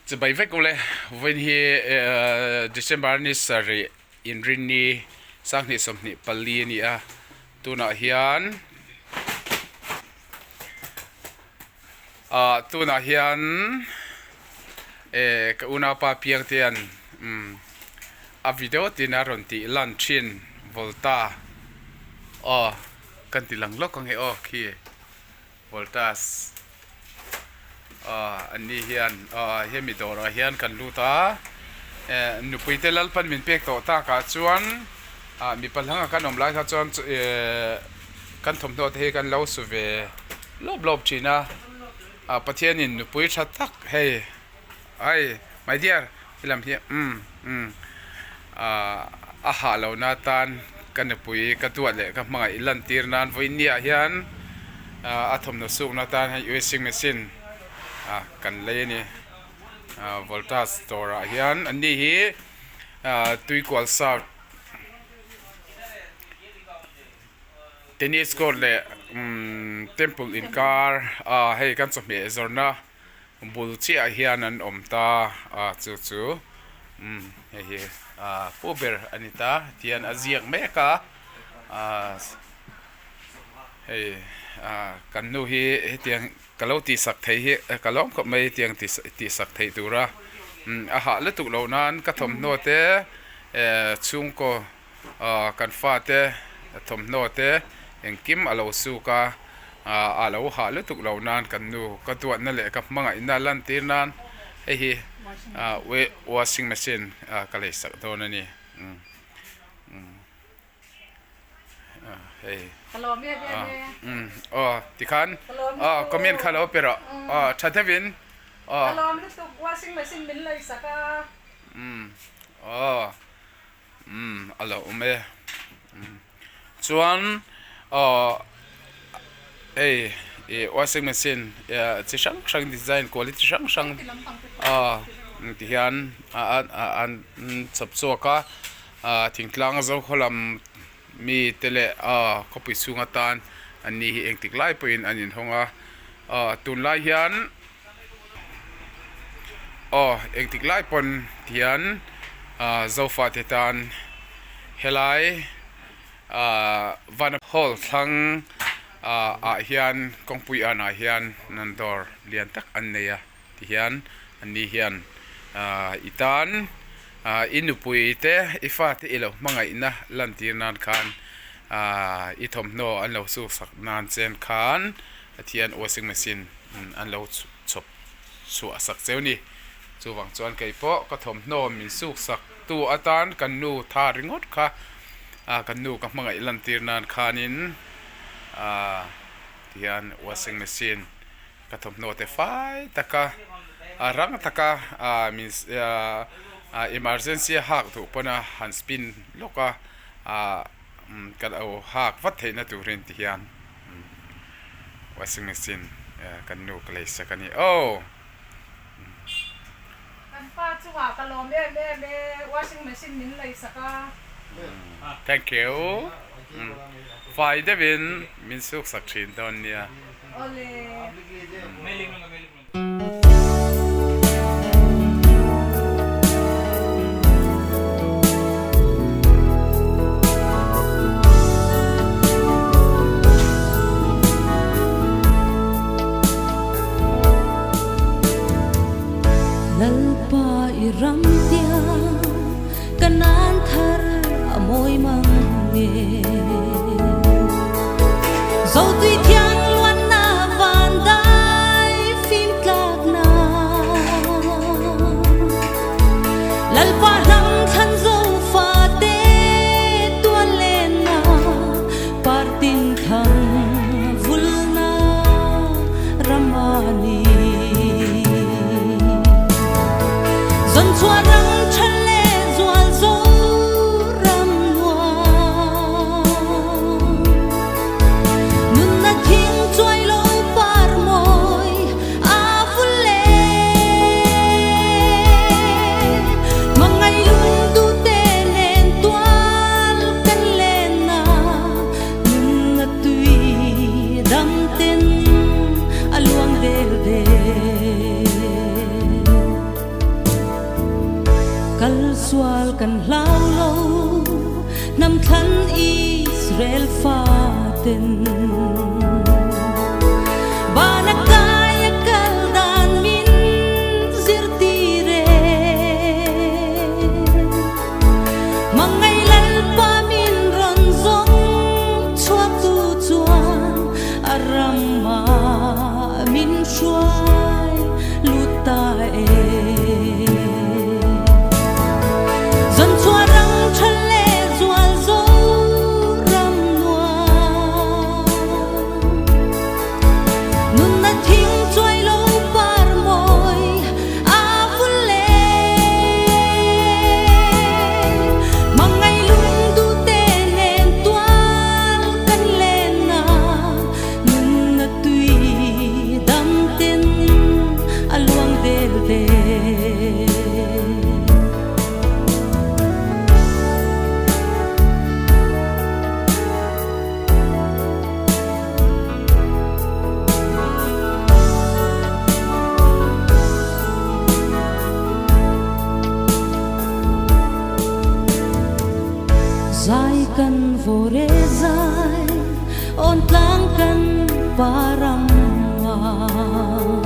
Chibai vek ule, vawiin hi December ni sarih inrinni sanghnih 24 a ni a, tunah hian ah tunah hian eh ka unaupa Piangtea'n umm a video tin a rawn tih lan thin Volta aw kan ti lang lawk ang e aw khi. Voltas aw an ni hian aw hemi dawrah hian kan lut a eh nupui te Lalpan min pek tawh takah chuan ah mipa hlangah kan awm lai kha chuan eh kan thawmhnaw te hi kan lo su ve lawp lawp thin a ah Pathianin nupui tha tak hei ai my dear helam hi umm umm ah a hah lohna atan ka nupui ka duat leh ka hmangaih lantir nan vawinia hian ah a thawmhnaw sukna atan hei washing machine ah kan lei a ni ah voltas dawrah hian an ni hi ah tuikual south tennis court leh umm temple inkar ah hei kan chawhmeh zawrhna. Bul chiah hian an awm ta a chu chu umm hei hi ah pu ber a ni ta tihian a ziak mek a ah hei ah kan nu hi hetiang ka lo tihsak thei hi ka lawm khawp mai hetiang tihsak theih tura umm a hah lutuk loh nan ka thawmhnaw te eh chhungkaw ah kan fate thawmhnaw te engkim a lo suk a ah a lo hah lutuk lo nan kan nu ka duatna leh ka hmangaihna lantir nan hei hi ah washing machine ah ka lei sak dawn a ni umm umm ah hei ah umm aw tikhan aw comment kha lo pe rawh aw tha deuhin aw umm aw. Umm a lo awm e umm chuan aw hei ih washing machine eh chi hrang hrang design quality hrang hrang aw ti hian a an chhawp chhuak a ah thingtlang zo khaw lam mi te leh aw khawpui chhung atan an ni hi engtik lai pawhin an inhawng a aw tunlai hian. Aw engtik lai pawn tihian ah zofa te tan helai ah van hall thlang ah ah hian kawngpui anah hian nan dawr lian tak an nei a tihian an ni hian ah i tan ah i nupui te i fate i lo hmangaihna lantir nan khan ah i thawmhnaw an lo suk sak nan chen khan Pathian washing machine an lo chhawp chhuah sak cheu ni. Chuvang chuan kei pawh ka thawmhnaw min suk sak tu atan kan nu tha ringawt kha kan nu ka hmangaih lantir nan khanin tihian washing machine ka thawmhnaw te fai taka rang taka min emergency a hak duh pawn a han spin lawk a ka lo hak vat theihna turin tihian. Washing machine kan nu ka lei sak a ni aw. Kan pa chungah ka lawm em em e washing machine min lei sak a. Thank you. Fai deuhin min suk sak thin dawn nia. Awle. Lalpa i ram tiang ka nan thar a mawi mang nge Zotui thiang luanna van dai fim tlakna Lalpa hnam thlan zo fate tuan lenna partin thang vulna ramani Zon chhuah ram tha leh zual zo ram nuam. Kal sual kan hlau lo hnam thlan Israel faten. Bana kaia kal dan min zirtir e. Mangai Lalpa min rawn zawng chhuak tu chuan a ramah min hruai lut ta e. Dân chua răng chân lệ zual zo ram nuam. Nun na thing chuai lo par mawi a vul le. Mangai lung du te nen tual kan len na nun na tui dam ten a luang del del. Zai kan vawre zai, awn tlang kan param ah.